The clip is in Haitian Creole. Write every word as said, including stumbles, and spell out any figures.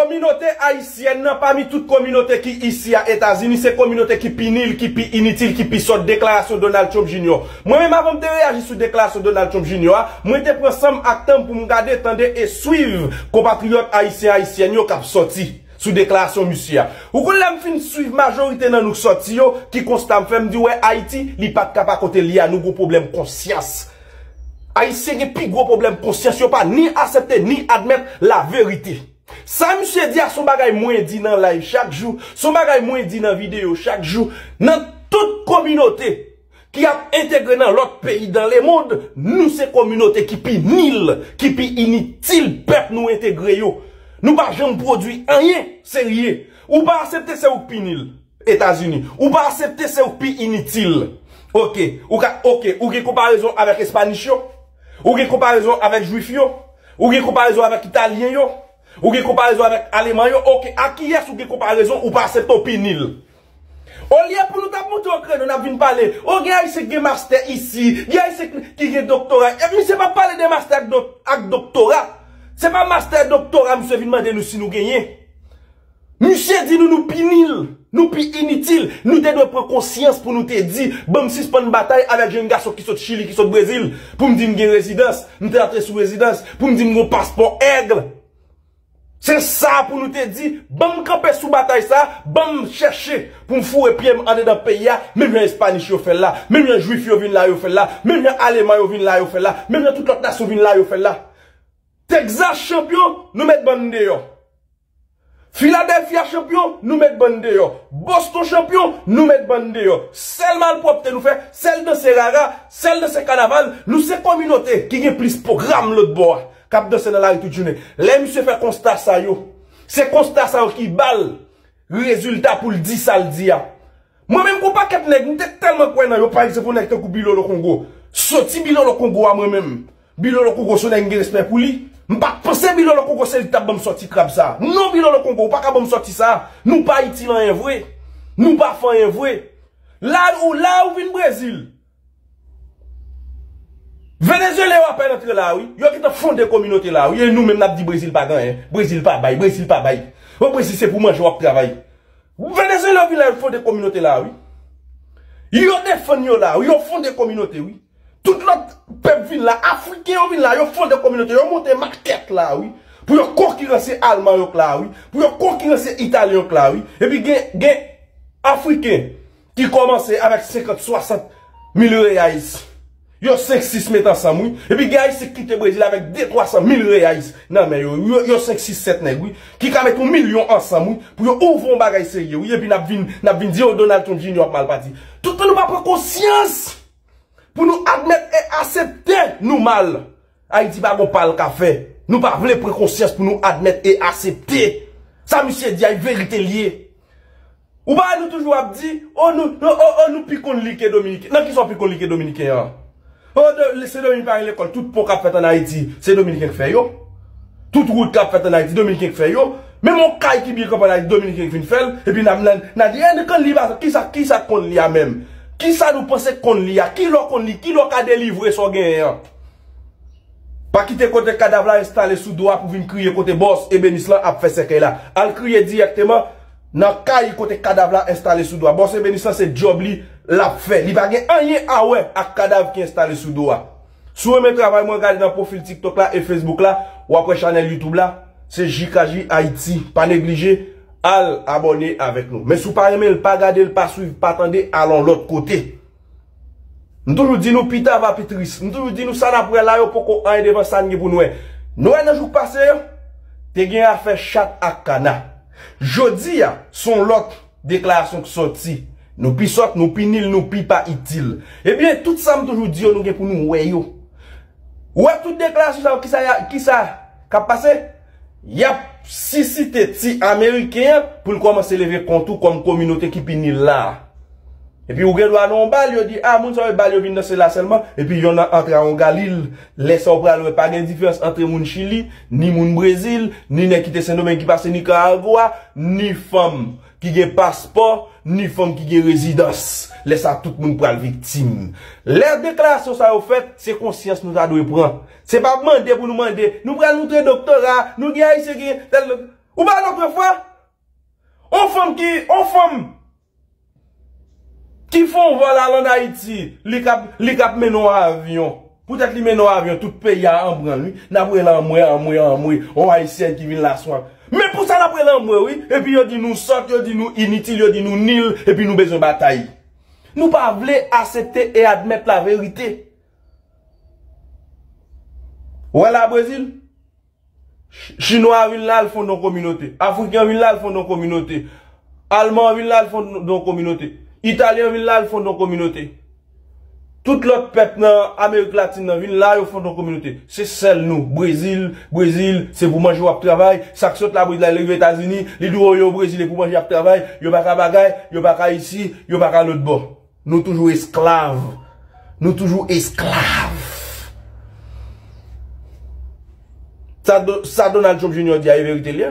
Kominote ayisyèn nan, pami tout kominote ki isi a Etazini, se kominote ki pi nil, ki pi initil, ki pi sòt deklarasyon Donald Trump Junior. Mwen menm, avan m te reyaji sou deklarasyon Donald Trump Junior a, mwen te pran san m ak tan m pou m gade, tande e swiv konpatriyòt ayisyen, ayisyèn yo k ap sòti sou deklarasyon misye a. Ou konn lè m fin swiv majorite nan nou k sòti yo, ki konsta m fè, m di, wè, Ayiti, li pa t ka pa kote l ye a, nou gon pwoblèm konsyans. Ayisyen gen pi gwo pwoblèm konsyans, yo pa ni aksepte ni admèt laverite. Sa misye di a se yon bagay mwen di nan live chak jou, se yon bagay mwen di nan videyo chak jou. Nan tout kominote ki ap entegre nan lòt peyi dans le monde, nou se kominote ki pi nil, ki pi initil pèp nou entegre yo. Nou pa janm pwodui anyen serye. Ou pa aksepte se ou k pi nil. Etazini. Ou pa aksepte se ou k pi initil. Oke, ou ka, oke, ou gen konparezon avèk Espanich yo? Ou gen konparezon avèk Jwif yo? Ou gen konparezon avèk Italyen yo? Ou gen konparezon avèk Aleman yo? Oke, a kiyès ou gen konparezon ou pa aksepte w pi nil? Olye pou nou t ap monte yon kreno, n ap vin pale, o, gen Ayisyen ki gen mastè isi, gen Ayisyen ki gen doktora. E misye p ap pale de mastè ak do-, ak doktora. Se pa mastè, doktora misye vin mande nou si nou genyen. Misye di nou nou pi nil, nou pi initil, nou te dwe pran konsyans pou nou te di, ban m sispann batay avèk jenn gason ki sot Chili, ki sot Brezil, pou m di m gen rezidans, m te antre sou rezidans, pou m di m gon paspò èg. Se sa pou nou te di, ban m kanpe sou batay sa, ban m chèche pou m foure pye m andedan peyi a, menm jan Espanich yo fè l la, menm jan Jwif yo vin la yo fè l la, menm jan Aleman yo vin la yo fè l la, menm jan tout lòt nasyon vin la yo fè l la. Texas chanpyon, nou met bann deyò. Philadelphia chanpyon, nou met bann deyò. Boston chanpyon, nou met bann deyò. Sèl malpwòpte nou fè, sèl danse rara, sèl danse kanaval, nou se kominote ki gen plis pwogram lòtbò a, k ap danse nan lari tout jounen. Lè misye fè konsta sa yo, se konsta sa yo ki ba l rezilta pou l di sa l di a. Mwen menm, gon pakèt nèg, m te tèlman kwè nan yo, pa egzanp, yon nèg tankou Bilolo Kongo. Soti Bilolo Kongo a, mwen menm, Bilolo Kongo se yon nèg m gen respè pou li. M pa t panse Bilolo Kongo se li k t ap ban m sòti krab sa. Non, Bilolo Kongo, ou pa ka ban m sòti sa. Nou pa itil anyen vre. Nou pa fè anyen vre. La ou, la ou vin Brezil. Venezuelyen yo apèn antre la, wi. Yo gentan fonde kominote la, wi. E nou menm n ap di Brezil pa gen anyen. Brezil pa bay, Brezil pa bay. O, Brezil se pou manje w ap travay. Venezuelyen yo vin la, yo fonde kominote la, wi. Yo defann yo la, wi. Yo fonde kominote, wi. Tout lòt pèp vin la, Afriken yo vin la, yo fonde kominote, yo monte makèt la, wi. Pou yo konkiranse Alman yo k la, wi. Pou yo konkiranse Italyen yo k la, wi. Epi gen, gen Afriken ki kòmanse avèk senkant, swasant mil reais. Yo senk, sis met ansanm, wi. Epi gen Ayisyen ki kite Brezil avèk de, twa san mil reais nan men yo. Yo, yo senk, sis, sèt nèg, wi. Ki ka met yon milyon ansanm, wi. Pou yo ouvri yon bagay serye, wi. Epi n ap vin, n ap vin di, o, Donald Trump Junior ap mal pati. Toutan nou pa pran konsyans pou nou admèt e aksepte nou mal. Ayiti pa gon pa l ka fè. Nou pa vle pran konsyans pou nou admèt e aksepte. Sa misye di a, e verite l ye. Ou pa wè nou toujou ap di, o, nou, nou, o, o, nou pi konn li ke Dominiken. Nan kisa w pi konn li ke Dominiken an? O, de, Sendomeng pa gen lekòl, tout pon k ap fèt ann Ayiti, se Dominiken k fè yo. Tout wout k ap fèt ann Ayiti, Dominiken k fè yo. Menm yon kay ki byen kanpe ann Ayiti, Dominiken k vin fè l, epi n ap, n a, n a di, e, nou konn li pa, kisa, kisa k konn li a menm? Kisa nou panse k konn li a? Kilè w konn li? Kilè w ka delivre sa w genyen an? Pa kite kote kadav la enstale sou do a pou vin kriye kote bòs ebenis lan ap fè sèkèy la. Al kriye dirèkteman nan kay kote kadav la enstale sou do a. Bòs ebenis lan se djòb li l ap fè. Li pa gen anyen a wè ak kadav ki enstale sou do a. Si w renmen travay mwen, gade nan pwofil TikTok la e Facebook la, w ap wè chanèl YouTube la, se J K J Haiti. Pa neglije, al abòne avèk nou. Men si w pa renmen l, pa gade l, pa swiv, pa tande, al yon lòt kote. M toujou di nou pita va pi tris. M toujou di nou sa n ap wè la yo poko anyen devan sa n gen pou n wè. Nou wè nan jou k pase yo, te gen afè chat ak kana. Jodi a, se yon lòt deklarasyon k sòti. Nou pi sòt, nou pi nil, nou pi pa itil. Ebyen, tout sa m toujou di yo, nou gen pou nou wè yo. Ou wè tout deklarasyon sa yo, kisa, kisa k ap pase? Y ap sisite ti Ameriken an pou l kòmanse leve kont ou kòm kominote ki pi nil la a. Epi ou gen dwa nan yon bal, yo di, a, moun sa yo, bal yo vin danse la sèlman, epi yonn nan antre a yon galil. Lè sa w pral wè, pa gen diferans ant moun Chili, ni moun Brezil, ni nèg ki te Sendomeng ki pase Nikaragwa, ni fanm ki gen paspò, ni fanm ki gen rezidans. Lè sa, tout moun pral viktim. Lè deklarasyon sa yo fèt, se konsyans nou ta dwe pran. Se pa mande pou nou mande, nou pral moutre doktora, nou gen Ayisyen ki gen tèl dok-, Ou pa wè lòt fwa? On fanm ki, on fanm ki fè yon vòl al ann Ayiti, li k ap, li k ap mennen yon avyon. Poutèt li mennen yon avyon, tout peyi a anmwe l, wi. N ap rele anmwe, anmwe, anmwe. On Ayisyèn ki vin la swa. Men pou sa n ap rele anmwe, wi. Epi yo di nou sòt, yo di nou initil, yo di nou nil, epi nou bezwen batay. Nou pa vle aksepte e admèt laverite. Wè la Brezil, Ch- Chinwa vin la, l fonde yon kominote. Afriken vin la, l fonde yon kominote. Alman vin la, l fonde yon kominote. Italyen vin la, l fonde yon kominote. Tout lòt pèp nan Amerik Latin nan vin la, yo fonde yon kominote. Se sèl nou, Brezil, Brezil, se pou manje w ap travay. Sa k sot la, Brezil la, li rive Etazini, li di w yo Brezil, e pou manje y ap travay. Yo pa ka bagay, yo pa ka isi, yo pa ka lòt bò. Nou toujou esklav. Nou toujou esklav. Sa, Do- sa Donald Trump Junior di a, e verite li ye.